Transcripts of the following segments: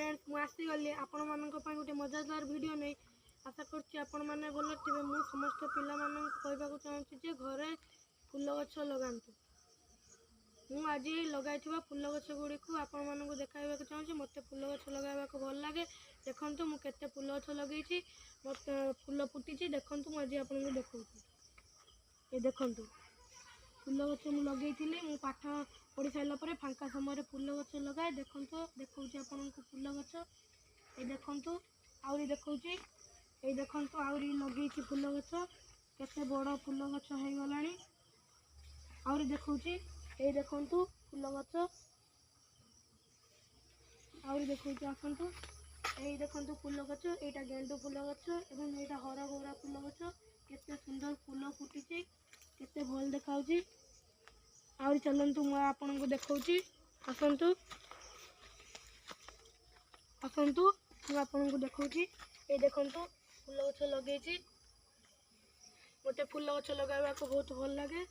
Friends, ମୁଁ ଆସିଗଲି ଆପଣମାନଙ୍କ ପାଇଁ ଗୋଟେ ମଜାଦାର ଭିଡ଼ିଓ ନେଇ। ଆଶା କରୁଛି ଆପଣମାନେ ଭଲରେ ଥିବେ। ମୁଁ ସମସ୍ତ ପିଲାମାନଙ୍କୁ କହିବାକୁ ଚାହୁଁଛି ଯେ ଘରେ ଫୁଲ ଗଛ ଲଗାନ୍ତୁ। ମୁଁ ଆଜି ଲଗାଇଥିବା ଫୁଲ ଗଛ ଗୁଡ଼ିକୁ ଆପଣମାନଙ୍କୁ ଦେଖାଇବାକୁ ଚାହୁଁଛି। ମୋତେ ଫୁଲ ଗଛ ଲଗାଇବାକୁ ଭଲ ଲାଗେ। ଦେଖନ୍ତୁ, ମୁଁ କେତେ ଫୁଲ ଗଛ ଲଗେଇଛି, ମୋତେ ଫୁଲ ଫୁଟିଛି। ଦେଖନ୍ତୁ, ମୁଁ ଆଜି ଆପଣଙ୍କୁ ଦେଖାଉଛି। ଏ ଦେଖନ୍ତୁ, ଫୁଲ ଗଛ ମୁଁ ଲଗେଇଥିଲି। ମୁଁ ପାଠ ପଢ଼ି ସାରିଲା ପରେ ଫାଙ୍କା ସମୟରେ ଫୁଲ ଗଛ ଲଗାଏ। ଦେଖନ୍ତୁ, ଦେଖାଉଛି ଆପଣଙ୍କୁ ଫୁଲ ଗଛ। ଏ ଦେଖନ୍ତୁ, ଆହୁରି ଦେଖାଉଛି। ଏଇ ଦେଖନ୍ତୁ, ଆହୁରି ଲଗେଇଛି ଫୁଲ ଗଛ। କେତେ ବଡ଼ ଫୁଲ ଗଛ ହେଇଗଲାଣି। ଆହୁରି ଦେଖାଉଛି। ଏଇ ଦେଖନ୍ତୁ ଫୁଲ ଗଛ, ଆହୁରି ଦେଖାଉଛି, ଆସନ୍ତୁ। ଏଇ ଦେଖନ୍ତୁ ଫୁଲ ଗଛ। ଏଇଟା ଗେଣ୍ଡୁ ଫୁଲ ଗଛ ଏବଂ ଏଇଟା ହରଗୌରା ଫୁଲ ଗଛ। କେତେ ସୁନ୍ଦର ଫୁଲ ଫୁଟିଛି, କେତେ ଭଲ ଦେଖାଉଛି। ଆହୁରି ଚାଲନ୍ତୁ, ମୁଁ ଆପଣଙ୍କୁ ଦେଖାଉଛି। ଆସନ୍ତୁ ଆସନ୍ତୁ, ମୁଁ ଆପଣଙ୍କୁ ଦେଖାଉଛି। ଏଇ ଦେଖନ୍ତୁ, ଫୁଲ ଗଛ ଲଗେଇଛି। ମୋତେ ଫୁଲ ଗଛ ଲଗାଇବାକୁ ବହୁତ ଭଲ ଲାଗେ।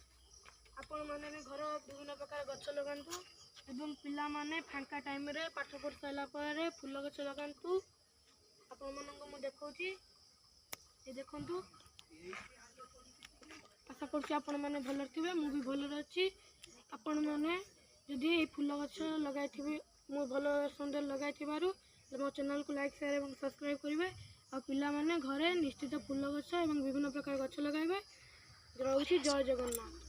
ଆପଣମାନେ ବି ଘର ବିଭିନ୍ନ ପ୍ରକାର ଗଛ ଲଗାନ୍ତୁ ଏବଂ ପିଲାମାନେ ଫାଙ୍କା ଟାଇମ୍ରେ ପାଠ ପଢ଼ି ସାରିଲା ପରେ ଫୁଲ ଗଛ ଲଗାନ୍ତୁ। ଆପଣମାନଙ୍କୁ ମୁଁ ଦେଖାଉଛି। ଏ ଦେଖନ୍ତୁ। ଆଶା କରୁଛି ଆପଣମାନେ ଭଲରେ ଥିବେ, ମୁଁ ବି ଭଲରେ ଅଛି। ଆପଣମାନେ ଯଦି ଏଇ ଫୁଲ ଗଛ ଲଗାଇଥିବେ, ମୁଁ ଭଲ ସୁନ୍ଦର ଲଗାଇଥିବାରୁ ମୋ ଚ୍ୟାନେଲକୁ ଲାଇକ୍, ସେୟାର ଏବଂ ସବସ୍କ୍ରାଇବ୍ କରିବେ। ଆଉ ପିଲାମାନେ ଘରେ ନିଶ୍ଚିତ ଫୁଲ ଗଛ ଏବଂ ବିଭିନ୍ନ ପ୍ରକାର ଗଛ ଲଗାଇବେ। ରହୁଛି, ଜୟ ଜଗନ୍ନାଥ।